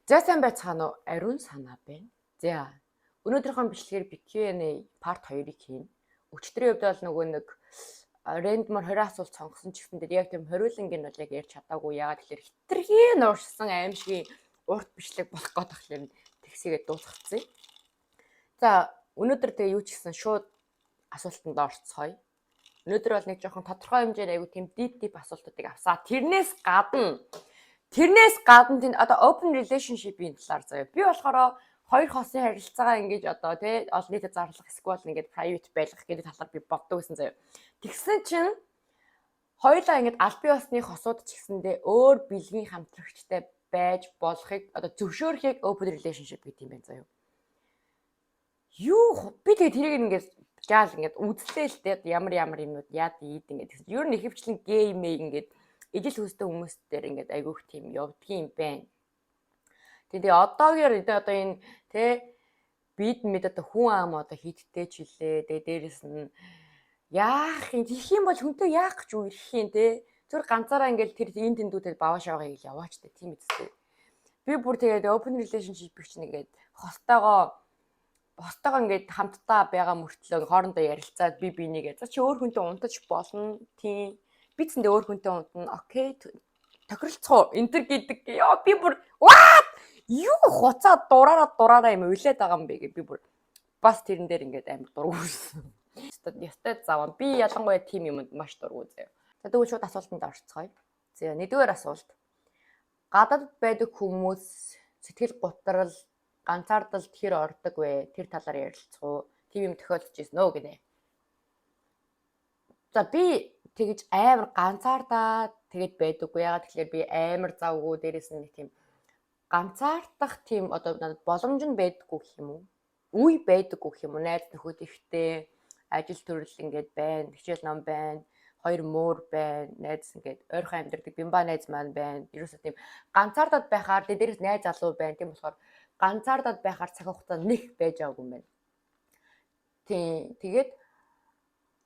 За, сайн байцгаана уу? Ариун санаа байна. За, өнөөдрийнхөө бичлэгээр би Q&A part 2-ыг хийнэ. Өчигдрийн хувьд бол нөгөө нэг random оор 20 асуулт сонгосон ч гэсэн дээр яг тийм хориуланг нь бол яг ярьж чадаагүй. Яагаад гэхээр хэтэрхий нууршсан аймшгийн урт бичлэг болох гээд тахлаар тэгсийгээ дуусгацсан. За, өнөөдөр тэгээ юу ч гэсэн шууд асуултанд орцгоё. Өнөөдөр бол нэг жоохон тодорхой хэмжээний айгу тийм deep deep асуултуудыг авсаа. Тэрнээс гадна тийм одоо open relationship-ийн талаар заяа. Би болохоор хоёр хосын харилцаагаа ингэж одоо тий олон нийтэд зарлах эсвэл ингээд private байлгах гэдэг талаар би боддог гэсэн заяа. Тэгсэн чинь хоёулаа ингэж аль биесны хосууд ч гэсэндээ өөр бэлгийн хамтрагчтай байж болохыг одоо зөвшөөрөхийг open relationship гэдэг юм байна заяа. Юу, би тэгээ тэрийг ингээд жаал ингээд үзлээ л дээ, ямар ямар юмнууд яад ийд ингээд тэгсэн. Ер нь ихэвчлэн гей мэй ингээд ижил хүйстэй хүмүүс дээр ингээд айгүйх тийм явдгийн юм байна. Тэгээ одоогийн одоо энэ тэ бид мэд одоо хүн ам одоо хийдтэй ч үлээ. Тэгээ дээрэс нь яах юм, тийх юм бол хүнтэй яах гэж үерх юм те. Зүр ганцаараа ингээд тэр энэ тэндүүдэд баваа шавгаа гэж яваач те, тийм үстэй. Би бүр тэгээд open relationship чинь ингээд хостойгоо бостойгоо ингээд хамтдаа байгаа мөртлөө хоорондоо ярилцаад би бинийгээ, за, чи өөр хүнтэй унтаж болно, тийм, би зэндээ өөр хүнтэй унтана, okay, тохиролцох уу энэ төр гэдэг. Ёо, би бүр what, юу хуцаа дураараа дураараа юм уйлаад байгаа юм бэ гэ, би бүр бас тэрэн дээр ингээд амар дургүйсэн. Ястай заван би ялангуяа тийм юмд маш дурггүй заяа. За, тэгвэл шууд асуултанд орцгоё. За, нэгдүгээр асуулт. Гадаадд байдаг хүмүүс сэтгэл гутрал, ганцаардалд хэр ордог вэ? Тэр талаар ярилцах уу? Тийм юм тохиолдож ирсэн үү гинэ. За, би тэгж амар ганцаардаа тэгэд байдаггүй. Ягаад гэхээр би амар завгүй, дээрэс нь нэг тийм ганцаардах тийм одоо надад боломж нь байдаггүй гэх юм уу? Үе байдаггүй гэх юм уу? Найз нөхөд ихтэй, ажил төрөл ингээд байна, хичээл ном байна, хоёр муур байна, найз ингээд ойрхон амьдардаг бимба найз маань байна. Ерөөсөө тийм ганцаардаад байхаар, дээрээс найз залуу байна. Тийм болохоор ганцаардаад байхаар цаг хугацаа нэг байж байгаагүй юм байна. Тийм, тэгээд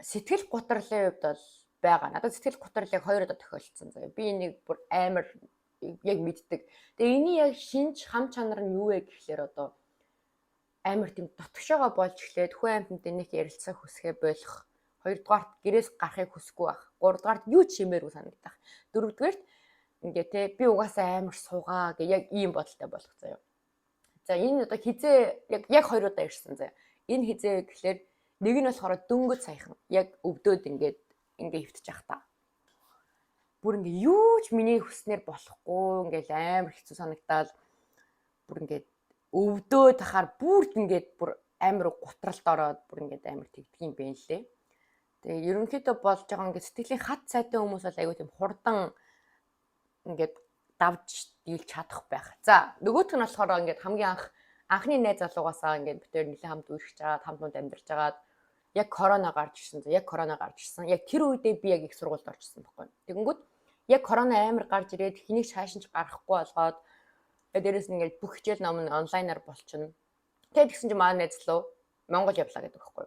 сэтгэл гутралын хувьд бол байгаа. Надад сэтгэл гутрал яг хоёр удаа тохиолдсон заяа. Би энийг бүр амар яг мэддэг. Тэгээ энэний яг шинж хам чанар нь юу вэ гэхлээр одоо амар тийм дотгошоогоо болж эхлээд хүн амьтантай нэг ярилцах хүсгээ болох. Хоёрдугаарт гэрээс гарахыг хүсэхгүй байх. Гуравдугаарт юу ч хиймээргүй санагдах. Дөрөвдүгээрт ингээ те би угаасаа амар суугаа гэ яг ийм бодолтой болох заяа. За, энэ одоо хизээ яг хоёр удаа ирсэн заяа. Энэ хизээ гэхлээр нэг нь болохоор дөнгөж саяхан яг өвдөөд ингээд ингээ хөвтөж явах та. Бүр ингээ юу ч миний хүснээр болохгүй, ингээл амар хэцүү санагдаал, бүр ингээд өвдөөд тахаар бүрд ингээд бүр амар гутралд ороод бүр ингээд амар тэгдэг юм байна лээ. Тэгээ ерөнхийдөө болж байгаа ингээд сэтгэлийн хат сайтай хүмүүс бол айгүй тийм хурдан ингээд давж дийлж чадах байх. За, нөгөөх нь болохоор ингээд хамгийн анх анхны найз залуугаасаа ингээд бид тэр нэлээд хамт үерхэж байгаа, хамт мунд амьдарч байгаад яг корона гарч ирсэн. Яг корона гарч ирсэн. Яг тэр үедээ би яг их сургуульд орчихсон байхгүй. Тэгэнгүүт яг корона амар гарч ирээд хэнийг шаашин ч гарахгүй болгоод, дээрээс нь ингээд бүх хичээл ном нь онлайнаар болчихно. Тэгээд тэгсэн чинь манай найз луу Монгол явлаа гэдэг байхгүй.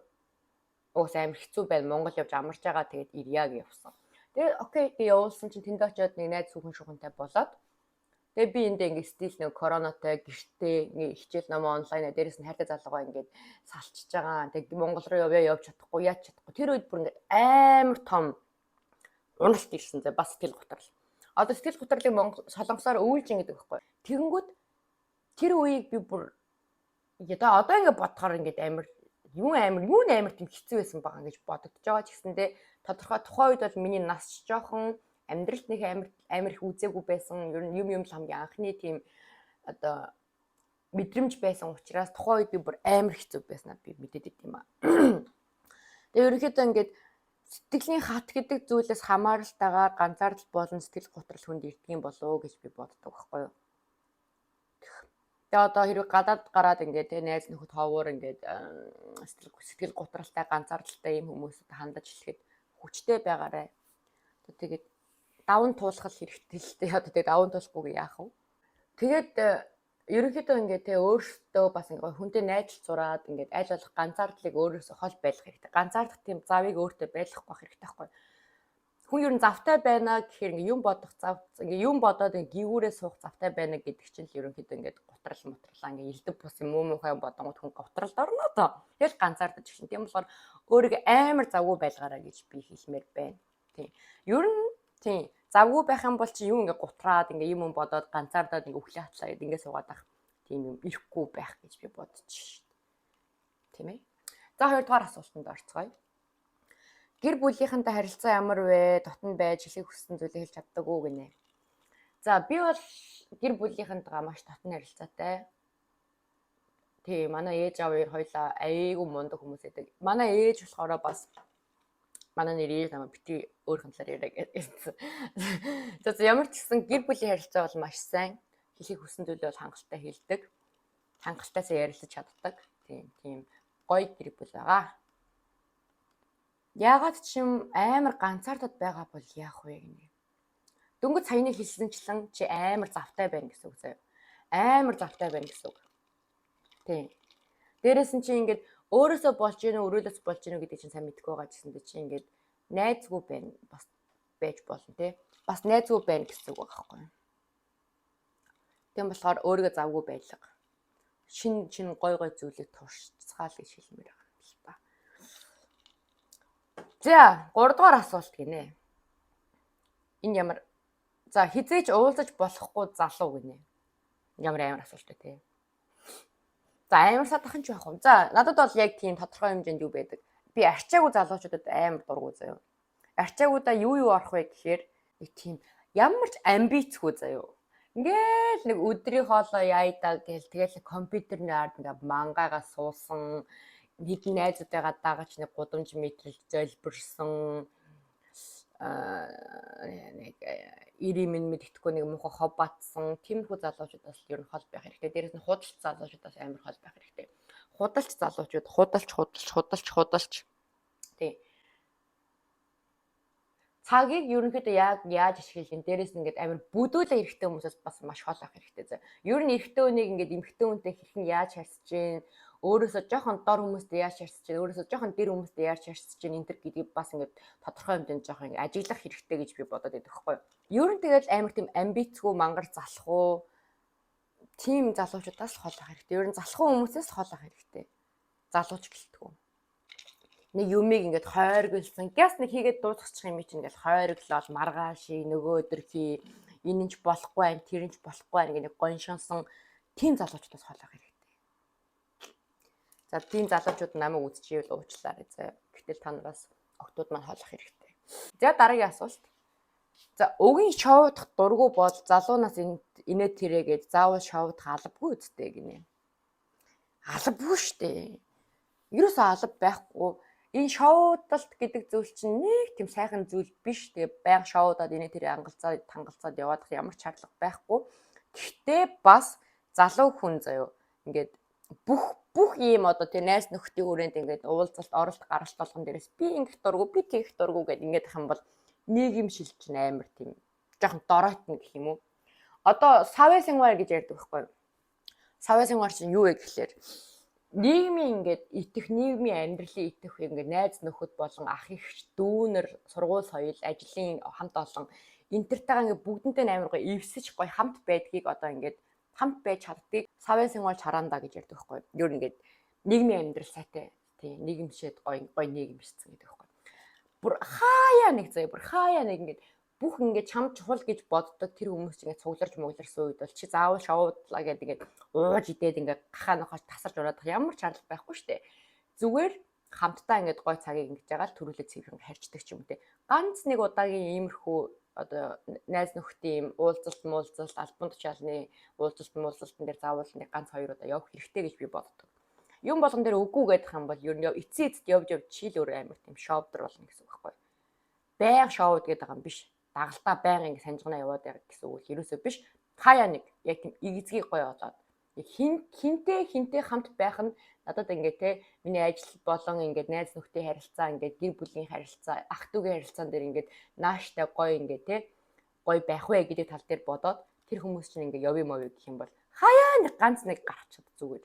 Угсаа амар хэцүү байна. Монгол явж амарч байгаа, тэгээд ирья гэж явсан. Тэгээд okay гэж явуулсан чинь тэнд очиод нэг найз хүүхэн шухантай болоод, тэгээ би энд ингээд still нэг коронатай гэртээ ингээ хичээл ном онлайн, дээрээс нь хайртай залуугаа ингээд салчиж байгаа. Тэгээ Монгол руу явъя, явж чадахгүй, яаж чадахгүй. Тэр үед бүр ингээд амар том уналт ирсэн зэ, бас сэтгэл гутрал. Одоо сэтгэл гутралыг Монгол солонгосоор өвөлжин гэдэг байхгүй. Тэгэнгүүт тэр үеийг би бүр одоо ингээд бодохоор ингээд амар юу амар юу амар тийм хэцүү байсан байгаа гэж бодогдож байгаа ч гэсэндээ тодорхой тухайн үед бол миний нас ч жоохон, амьдралд нэг амар амар их үзээгүй байсан. Ер нь юм юм л хамгийн анхны тийм одоо мэдрэмж байсан учраас тухайн үед би бүр амар хэцүү байснаа би мэдээд идэв юм аа. Тэгээ ерөнхийдөө ингээд сэтгэлийн хат гэдэг зүйлээс хамааралтайгаар ганцаардал болон сэтгэл гутрал хүнд ирдэг юм болов уу гэж би боддог байхгүй юу. Тэгээ одоо хэрэг гадаад гараад ингээд тэ найз нөхөд ховор ингээд сэтгэл гутралтай, ганцаардaltaй ийм хүмүүсд хандаж хэлэхэд хүчтэй байгаарай. Тэгээд даван туулах хэрэгтэй л дээ. Одоо тэгээд даван туулахгүйг яах вэ? Тэгээд ерөнхийдөө ингээд те өөрсдөө бас ингээд хүнтэй найзалцураад ингээд аль болох ганцаардлыг өөрөөсөө хол байлгах хэрэгтэй. Ганцаардах тийм завыг өөртөө байлгах байх хэрэгтэй байхгүй. Хүн ер нь завтай байна гэхээр ингээ юм бодох зав, ингээ юм бодоод ингээ гигүүрээ суух завтай байна гэдэг чинь л ерөнхийдөө ингээд гутрал мутрлаа, ингээ элдв бус юм муу муухай бодонгууд хүн гутралд орно доо. Тэгэл ганцаардаж эхэлнэ. Тийм болохоор өөрийгөө амар завгүй байлгаарай гэж би хэлмээр байна. Тийм. Ер нь тийм завгүй байх юм бол чи юу ингээ гутраад, ингээ юм юм бодоод, ганцаардаад, ингээ үхлээ хатлаа гэд ингээ суугаад ах тийм юм ирэхгүй байх гэж би бодож шээ. Тийм ээ. За, хоёрдугаар асуултанд орцгоё. Гэр бүлийнхэнтэй харилцаа ямар вэ? Дотн байж хэлхийг хүссэн зүйлээ хэлж чаддаг уу гинэ. За, би бол гэр бүлийнхэнтэйгээ маш дотн харилцаатай. Тийм, манай ээж аав хоёр хоёлаа айгүй мундаг хүмүүс байдаг. Манай ээж болохоор бас, манай нэр ээж намайг бити өөрхөн талаар яриа гэсэн. За, ямар ч гэсэн гэр бүлийн харилцаа бол маш сайн. Хэлхийг хүссэн зүйлээ бол хангалттай хэлдэг. Хангалтайсаа ярилцаж чаддаг. Тийм гоё гэр бүл байгаа. Яагаад ч юм амар ганцаардад байгаа бол яах вэ гинэ. Дөнгөж саяны хэлсэнчлэн чи амар завтай байна гэсэн үг заяа. Амар завтай байна гэсэн үг. Тийм. Дээрээс нь чи ингээд өөрөөсөө болж гинэ, өрөөлөөс болж гинэ гэдэг чинь сайн мэдэхгүй байгаа гэсэндээ чи ингээд найзгүй байна бас байж болно, тий. Бас найзгүй байна гэсэн үг байгаа байхгүй юу? Тийм болохоор өөрийгөө завгүй байлга. Шин шин гой гой зүйлийг туршицгаал гэж хэлмээр байгаа юм л та. За, 3 дугаар асуулт гинэ. Энэ ямар, за, хэзээ ч уулзаж болохгүй залуу гинэ. Ямар амар асуулт вэ, те. За, амар садахан ч байх юм. За, надад бол яг тийм тодорхой хэмжээнд юу байдаг. Би арчаагүй залуучуудад амар дургу заяа. Арчаагуудаа юу юу орох вэ гэхээр нэг тийм ямар ч амбицгүй заяа. Ингээл нэг өдрийн хоолоо яйдаа гээл тэгэл компьютерний ард ингээ мангаагаа суусан, хэдэн найзуудтайгаа дагаж нэг гудамж метрэл золбирсон, нэг иримэн мэддэхгүй нэг муухай хов батсан тиймэрхүү залуучуудаас ер нь хол байх хэрэгтэй. Дээрээс нь худалч залуучуудаас амар хол байх хэрэгтэй. Худалч залуучууд, худалч, худалч, худалч, худалч. Тий. Цагийг ерөнхийдөө яг яаж ашиглах юм, дээрээс нь ингээд амар бүдүүлээ эрэгтэй хүмүүсээс бас маш хол авах хэрэгтэй зэ. Ер нь эрэгтэй хүнийг ингээд эмэгтэй хүнтэй хэрхэн яаж харьцаж гин, өөрөөсөө жоохон дор хүмүүстэй яаж харьцаж гин, өөрөөсөө жоохон дэр хүмүүстэй яаж харьцаж гин энэ төр гэдгийг бас ингээд тодорхой хэмжээнд жоохон ингээд ажиглах хэрэгтэй гэж би бодоод байдаг байхгүй юу. Ер нь тэгэл амар тийм амбицгүй, мангар залах уу тийм залуучуудаас л хол авах хэрэгтэй. Ер нь залхуу хүмүүсээс л хол авах хэрэгтэй. Залууч гэлтгүү нэг юмыг ингээд хойрогдсон. Гяс нэг хийгээд дуусгачих юм чинь ингээд хойроглол, маргааш нөгөө өдөр хий, энэ нь ч болохгүй байх, тэр нь ч болохгүй байх гэх нэг гоншонсон тийм залуучуудаас хол авах хэрэгтэй. За, тийм залуучууд намайг үзчихвэл уучлаарай заа. Гэтэл та нараас октод маань хоолох хэрэгтэй. За, дараагийн асуулт. За, өгийн шоудах дургу бол залуунаас инээ тэрэ гэж заавал шоудах албагүй үсттэй гинэ. Албагүй штэ. Ерөөсөө алба байхгүй. Энэ шоудалт гэдэг зүйл чинь нэг тийм сайхан зүйл биш. Тэгээ байнга шоудаад, инээ тэр ангалцаад тангалцаад яваадах ямар ч шаардлага байхгүй. Гэхдээ бас залуу хүн заяо, ингээд бүх бүх ийм одоо тэр найз нөхдийн хүрээнд ингээд уулзалт, оролт, гаралт болгон дээрээс би ингэх дургу, би тэгэх дургу гэд ингээд ах юм бол нийгэм шилжин амар тийм жоохон доройтно гэх юм уу. Одоо 社会生活 гэж ярьдаг байхгүй юу? 社会生活 чинь юу вэ гэхлээр нийгмийн ингээд итэх, нийгмийн амьдралын итэх, ингээд найз нөхөд болон ах эгч, дүүнер, сургууль соёл, ажлын хамт олон энтертайгаа ингээд бүгдэнтэй амар гоё эвсэж, гоё хамт байдгийг, одоо ингээд хамт байж чаддгийг 社会生活 чаранда гэж ярьдаг байхгүй юу? Ер нь ингээд нийгмийн амьдрал сайтай, тий, нийгэмшээд гоё гоё нийгэмшсэн гэдэг байхгүй юу? Бүр хаяа нэг заяа, бүр хаяа нэг ингээд бүх ингээд чам чухал гэж боддог тэр хүмүүс чинь ингээд цугларч мугларсан үед бол чи заавал шоудлаа гэдэг ингээд ууж идээд, ингээд гахаа нохож тасарч ураад ямар ч шаардлага байхгүй шүү дээ. Зүгээр хамтдаа ингээд гой цагийг ингэж байгаа л төрүүлээ цэвэрхэн харьцдаг ч юм те. Ганц нэг удаагийн иймэрхүү одоо найз нөхдийн юм уулзалт муулзалт, албан тушаалны уулзалт муулзалтан дээр заавал нэг ганц хоёр удаа явах хэрэгтэй гэж би боддог. Юм болгон дээр үгүй гэдэг юм бол ер нь эцсийн эцэд явж явж чил өөр амар тийм шоудер болно гэсэн үг байхгүй. Баян шоуд гэдэг байгаа юм биш, дагалдаа байнга ингэ санжгана яваад байгаа гэсэн үг л ерөөсөө биш. Хаяа нэг яг тийм игзгийг гоё олоод хин хинтээ хинтээ хамт байх нь надад ингээ те миний ажил болон ингээд найз нөхдийн харилцаа, ингээд гэр бүлийн харилцаа, ах дүүгийн харилцаан дээр ингээд нааштай гоё ингээд те гоё байх вэ гэдэг тал дээр бодоод тэр хүмүүс чинь ингээ явъя мовё гэх юм бол хаяа нэг ганц нэг гарчхад зүгээр.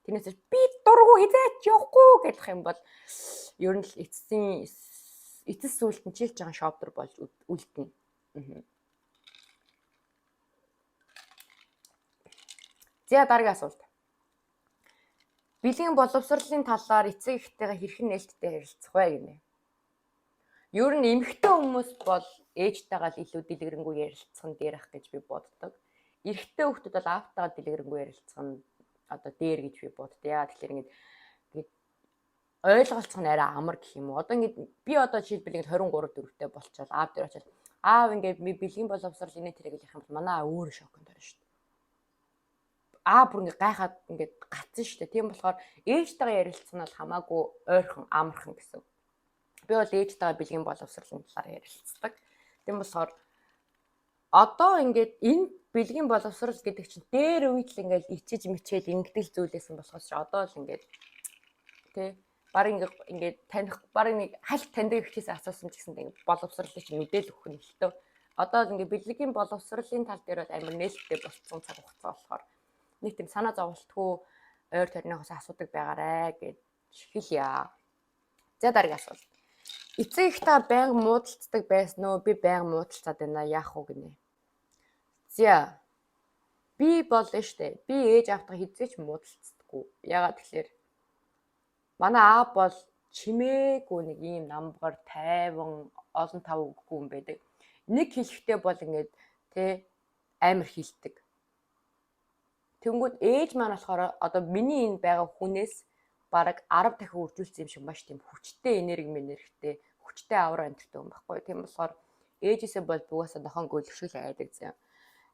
Тэрнээс би дургу, хизээч явахгүй гэх юм бол ер нь л эцсийн Эцэс сүүлд нь чилж байгаа шопдер болж үлдэнэ. За, дараагийн асуулт. Бэлгийн боловсролын талаар эцэг эхтэйгээ хэрхэн нээлттэй харилцах вэ гинэ. Ер нь эмэгтэй хүмүүс бол ээжтэйгээ л илүү дэлгэрэнгүй ярилцах нь дээр ах гэж би боддог. Эрэгтэй хүмүүс бол аавтайгаа дэлгэрэнгүй ярилцах нь одоо дээр гэж би боддог. Яагаад тэгэхээр ингээд ойлголцох нь арай амар гэх юм уу. Одоо ингээд би одоо жишээлбэл ингээд 23 4-тэй болчоод аав дээр очиад, аав, ингээд би бэлгийн боловсрол инээ тэрэг гэх юм бол манай аав өөр шоконд орно шүү дээ. Аа, бүр ингээд гайхаад ингээд гацсан шүү дээ. Тийм болохоор ээжтэйгээ ярилцах нь бол хамаагүй ойрхон, амархан гэсэн. Би бол ээжтэйгээ бэлгийн боловсролын талаар ярилцдаг. Тийм болохоор одоо ингээд энэ бэлгийн боловсрол гэдэг чинь дээр үед л ингээд ичиж мичээл ингэдэл зүйлээсэн болохоос ч одоо л ингээд тий баг ингээд таних баг нэг хальт таньдаг ихчээс асуусан ч гэсэн ингээд боловсролыг чинь мэдээл өгөх нь л төө. Одоо л ингээд бэлгийн боловсролын тал дээр бол амар нээлттэй болцсон цаг хугацаа болохоор нэг тийм санаа зовлтгүй ойр тойрныхоос асуудаг байгаарэ гэж хэлье. За, дараагийн асуулт. Эцэг эхдээ байнга муудалцдаг байсан уу? Би байнга муудалцаад байна. Яах вэ гинэ. За, би бол штэ. Би ээж аавтайгаа хэзээ ч муудалцдаггүй. Яагаад тэгэхээр манай аав бол чимээгүй нэг ийм намбар, тайван, олон тав үггүй юм байдаг. Нэг хэлэхдээ бол ингээд тэ амар хилдэг. Тэнгүүд ээж маань болохоор одоо миний энэ байгаа хүнээс бараг 10 дахин үржүүлсэн юм шиг маш тийм хүчтэй энерги мэнергтэй, хүчтэй авраа энтертэй юм байхгүй. Тийм болохоор ээжээсээ бол бугаасаа нохоон гөлөг шиг л айдаг зэн.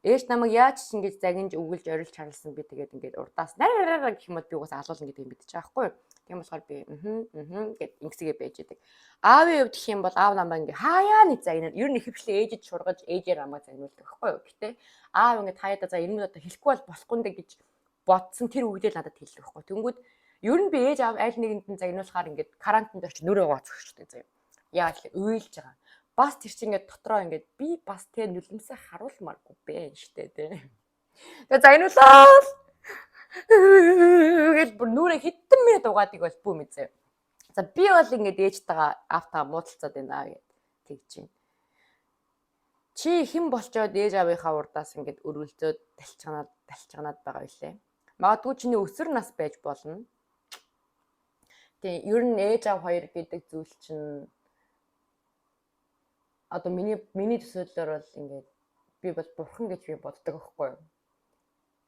Ээж намайг яаж ч ингэж загинж өгүүлж орилж чарлсан, би тэгээд ингээд урдаас нараараа гэх юм бол би угаасаа алуулна гэдгийг мэдчих байхгүй. Тийм болохоор би мхм мхм гэд ингэсгээ байж идэг. Аавын хувьд гэх юм бол аав намайг ингээ хаяа нэг загнал, ер нь ихэвчлэн ээжэд шургаж, ээжээр намайг загнуулдаг байхгүй юу. Гэтэ аав ингээд хаяада за энэ одоо хэлэхгүй бол болохгүй нэ гэж бодсон тэр үгдэл надад хэлдэг байхгүй. Тэнгүүд ер нь би ээж аав аль нэгэнд нь загнуулахаар ингээд карантинд очиж нүрээ угаа зөгчдөг заяа. Яа гэхэл уйлж байгаа. Бас тэр чинь ингээд дотроо ингээд би бас тэ нулимсаа харуулмааргүй бэ штэ тэ. Тэгээ загнуулаад гэл бүр нүрээ хэдэн минут угаадаг бол бүү мэдзээ. За, би бол ингээд ээжтэйгээ аавтайгаа муудалцаад байна гэд тэгж байна. Чи хэн болчоод ээж аавынхаа урдаас ингээд өргөлзөөд талчганаад талчганаад байгаа билээ. Магадгүй чиний өсвөр нас байж болно. Тийм, ер нь ээж аав хоёр гэдэг зүйл чинь одоо миний төсөөллөөр бол ингээд би бол бурхан гэж би боддог байхгүй юу?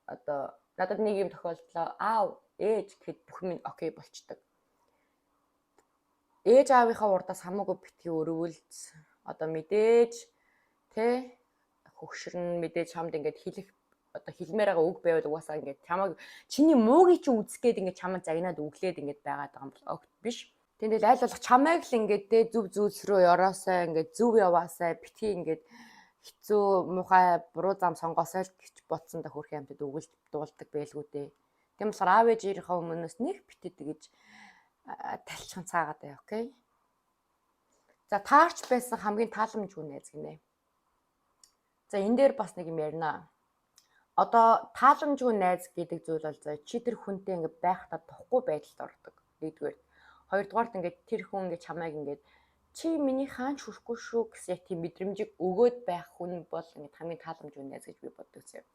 Одоо надад нэг юм тохиолдлоо, аав, ээж гэхэд бүх юм okay болчдөг. Ээж аавынхаа урдаас хамаагүй битгий өрөвлөц. Одоо мэдээж тэ хөгшөрн, мэдээж чамд ингээд хэлэх одоо хэлмээр байгаа үг байвал угаасаа ингээд чамайг чиний муугийг чи үзэх гээд ингээд чамайг загнаад өглөөд ингээд байгаад байгаа юм бол огт биш. Тэндэл аль болох чамайг л ингээд тэ зөв зүйлс рүү ёроосай, ингээд зөв яваасай, битгий ингээд хэцүү муухай буруу зам сонгоосой л гэж бодсон да хөрхэн амьтад өгөлж дуулдаг байлгүй дээ. Тийм болохоор аав ээжийнхээ өмнөөс нэг битээ тэгэж талчхан цаагаад бай, okay. За, таарч байсан хамгийн тааламжгүй найз гинэ. За, энэ дээр бас нэг юм ярина. Одоо тааламжгүй найз гэдэг зүйл бол заа чи тэр хүнтэй ингээд байхдаа тухгүй байдалд ордог. Нэгдүгээр. Хоёрдугаарт ингээд тэр хүн ингээд чамайг ингээд чи миний хаанч хүрэхгүй шүү гэсэн яг тийм мэдрэмжийг өгөөд байх хүн бол ингээд хамгийн тааламжгүй найз гэж би боддог зөө.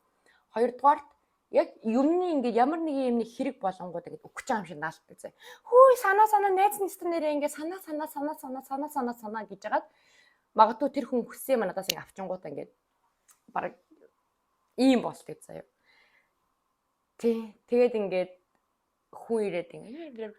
Хоёрдугаарт яг юмны ингээд ямар нэгэн юмны хэрэг болонгууд ингээд өгч байгаа юм шиг наалддаг зэ. Хүү, санаа санаа найз нэстэн нэрээ ингээд санаа санаа санаа санаа санаа санаа санаа гэж хагаад магадгүй тэр хүн хүссэн юм надаас ингээд авчингуудаа ингээд баг ийм болдог заяа. Тий. Тэгээд ингээд хүн ирээд ингээд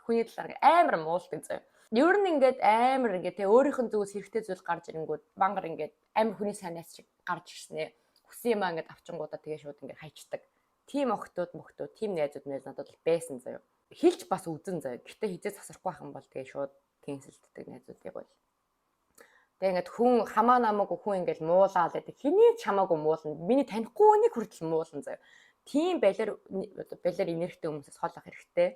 хүний талаар амар муулдаг заяа. Ер нь ингээд амар ингээд тэ өөрийнх нь зүгээс хэрэгтэй зүйл гарч ирэнгүүт мангар ингээд амар хүний сайн найз шиг гарч ирснэ. Хүссэн юмаа ингээд авчингуудаа тэгээ шууд ингээд хайчдаг. Тийм охтууд мохтууд, тийм найзууд найз надад бол байсан заяа. Хилч бас үзэн заяа. Гэтэ хизээ засрахгүй байх юм бол тэгээ шууд cancel ддэг найзуудыг бол. Тэгээ ингээд хүн хамаа намаагүй хүн ингээд муулаад байдаг. Хэний ч хамаагүй муулна. Миний танихгүй хүнийг хүртэл муулна заяа. Тийм балиар балиар энергитэй хүмүүсээс хол ах хэрэгтэй.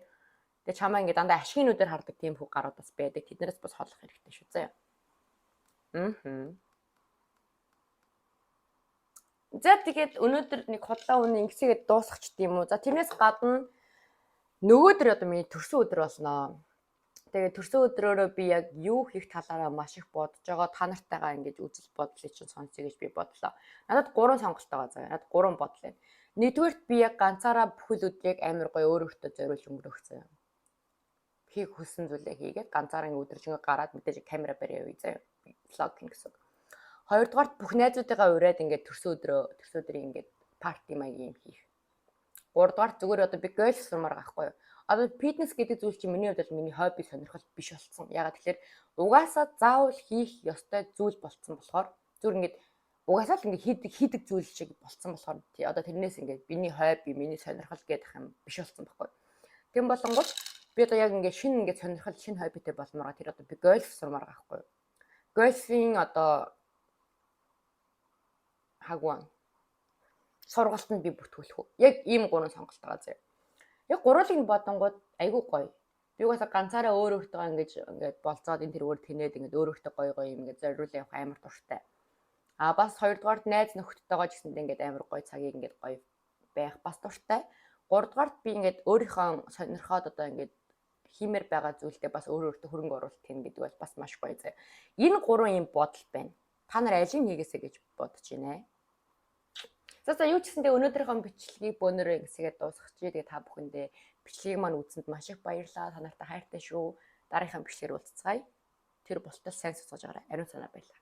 Тэгээ чамаа ингээд дандаа ашигын нүдээр хардаг тийм хүн гарууд бас байдаг. Тэднээс бас холох хэрэгтэй шүү заяа. Мм. За, тэгээд өнөөдөр нэг худлаа үнэ ингэсгээд дуусгач юм уу. За, тэрнээс гадна нөгөөдөр одоо миний төрсөн өдөр болно. Тэгээд төрсөн өдрөөрөө би яг юу хийх талаараа маш их бодож байгаа. Та нартайгаа ингэж үзэл бодлыг чинь сонсъё гэж би бодлоо. Надад гурван сонголт байгаа заяа. Надад гурван бодол байна. Нэгдүгээрт, би яг ганцаараа бүхэл өдрийг амар гоё өөр өөртөө зориулж өнгөрөөх заяа. Хийх хүссэн зүйлээ хийгээд, ганцаараа ингэ өдөржингөө гараад, мэдээж камера барь явъя заяа. Vlog гэх гэсэн. Хоёрдугаарт, бүх найзуудыгаа уриад ингээд төрсөн өдрийг ингээд party маягийн юм хийх. Гуравдугаарт, зүгээр одоо би гольф сурмаар байгаа байхгүй юу? Одоо фитнес гэдэг зүйл чинь миний хувьд бол миний хобби, сонирхол биш болцсон. Ягаад тэгэхээр угаасаа заавал хийх ёстой зүйл болцсон болохоор, зүгээр ингээд угаасаа л ингээд хийдэг хийдэг зүйл шиг болцсон болохоор тий, одоо тэрнээс ингээд миний хобби, миний сонирхол гэдэг юм биш болцсон байхгүй. Тийм болонгууд би одоо яг ингээд шинэ ингээд сонирхол, шинэ хоббитэй болмоор, тэр одоо би гольф сурмаар байгаа байхгүй. Гольфийн одоо хагван сургалтанд би бүртгүүлэх үү? Яг ийм гурван сонголт байгаа заяа. Яг гурвуулыг нь бодонгууд айгүй гоё. Би угаасаа ганцаараа өөр өөртөө ингэж ингээд болцоод, энэ тэргээр тэнээд, ингээд өөр өөртөө гоё гоё юм ингээд зориулаа явах амар дуртай. А бас хоёрдугаарт, найз нөхдөдтэйгоо ч гэсэндээ ингээд амар гоё цагийг ингээд гоё байх бас дуртай. Гуравдугаарт, би ингээд өөрийнхөө сонирхоод одоо ингээд хиймээр байгаа зүйлдээ бас өөр өөртөө хөрөнгө оруулалт хийнэ гэдэг бол бас маш гоё заяа. Энэ гурван юм бодол байна. Та нар алийг хийгээсэй гэж бодож байна? За, юу ч гэсэндээ өнөөдрийнхөө бичлэгийг бөөнөрөө ингэсгээд дуусгачих. Тэгээ та бүхэндээ бичлэгийг маань үзсэнд маш их баярлалаа. Та нартай хайртай шүү. Дараагийнхаа бичлэгээр уулзцгаая. Тэр болтол сайн суцгаж байгаарай. Ариун санаа байлаа.